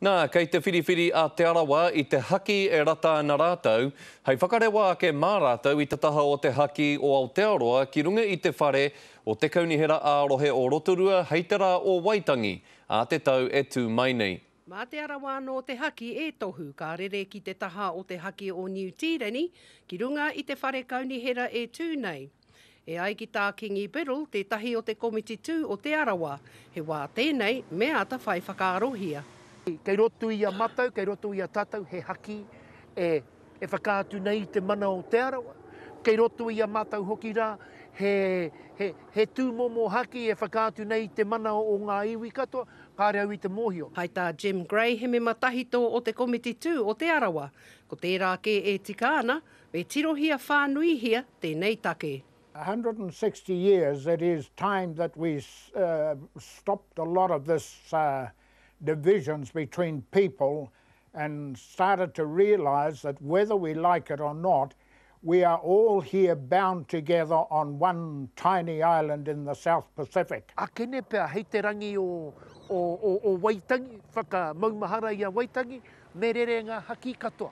Nā, kei te whiriwhiri a Te Arawa i te haki e rata ana rātou, hei whakarewa ake mā rātou i te taha o te haki o Aotearoa ki runga i te whare o te Kaunihera ā-Rohe o Rotorua hei te rā o Waitangi, ā te tau e tū mai nei. Mā Te Arawa anō te haki e tohu ka rere ki te taha o te haki o Niu Tīreni ki runga i te whare kaunihera e tū nei. E ai ki tā Kingi Biddle, tētahi o te komiti tū o Te Arawa, he wā tēnei me āta whai whakaarohia. Kei roto i a matou, kei roto i a tatou he haki e e whakaatu nei i te mana o Te Arawa. Kei roto i a matou hoki ra he he he tūmomo haki e whakaatu nei i te mana o ngā iwi katoa, kāre au i te mōhio. Hai tā Jim Gray, he mema tahito o te komiti tū o Te Arawa, ko tērā kē e tika ana, Me tirohia whānuihia tēnei take. 160 years it is time that we stopped a lot of this divisions between people and started to realise that whether we like it or not we are all here bound together on one tiny island in the South Pacific. Akene pea hei te rangi o o o Waitangi, whakamaumahara i a Waitangi, me rere nga haki katoa.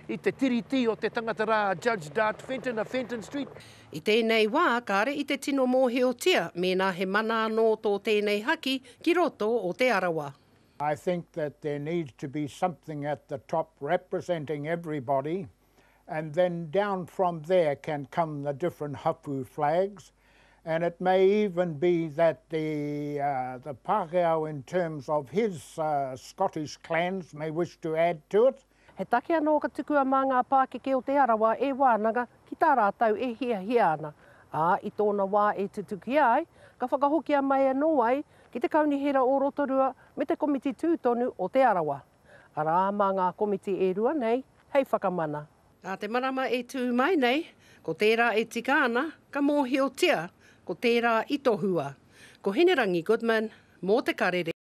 I te tiriti o te tangata rā a Judge Dart Fenton a Fenton Street. I tēnei wā, kāre i te tino mōhiotia mēnā he mana anō tō tēnei haki ki roto o Te Arawa. I think that there needs to be something at the top representing everybody and then down from there can come the different hapu flags and it may even be that the, uh, the Pākehā in terms of his uh, Scottish clans may wish to add to it. He take anō ka tukua mā ngā pākeke o Te Arawa e wānanga ki tā rātou e hiahia ana, ā, i tōna wā e tutuki ai, ka whakahokia mai anō ai ki te Kaunihera o Rotorua me te Komiti Tū Tonu o Te Arawa. Arā, mā ngā komiti e rua nei hei whakamana. Nā te marama e tū mai nei, ko tērā e tika ana, ka mōhiotia, ko tērā i tohua. Ko Hinerangi Goodman, mō Te Karere.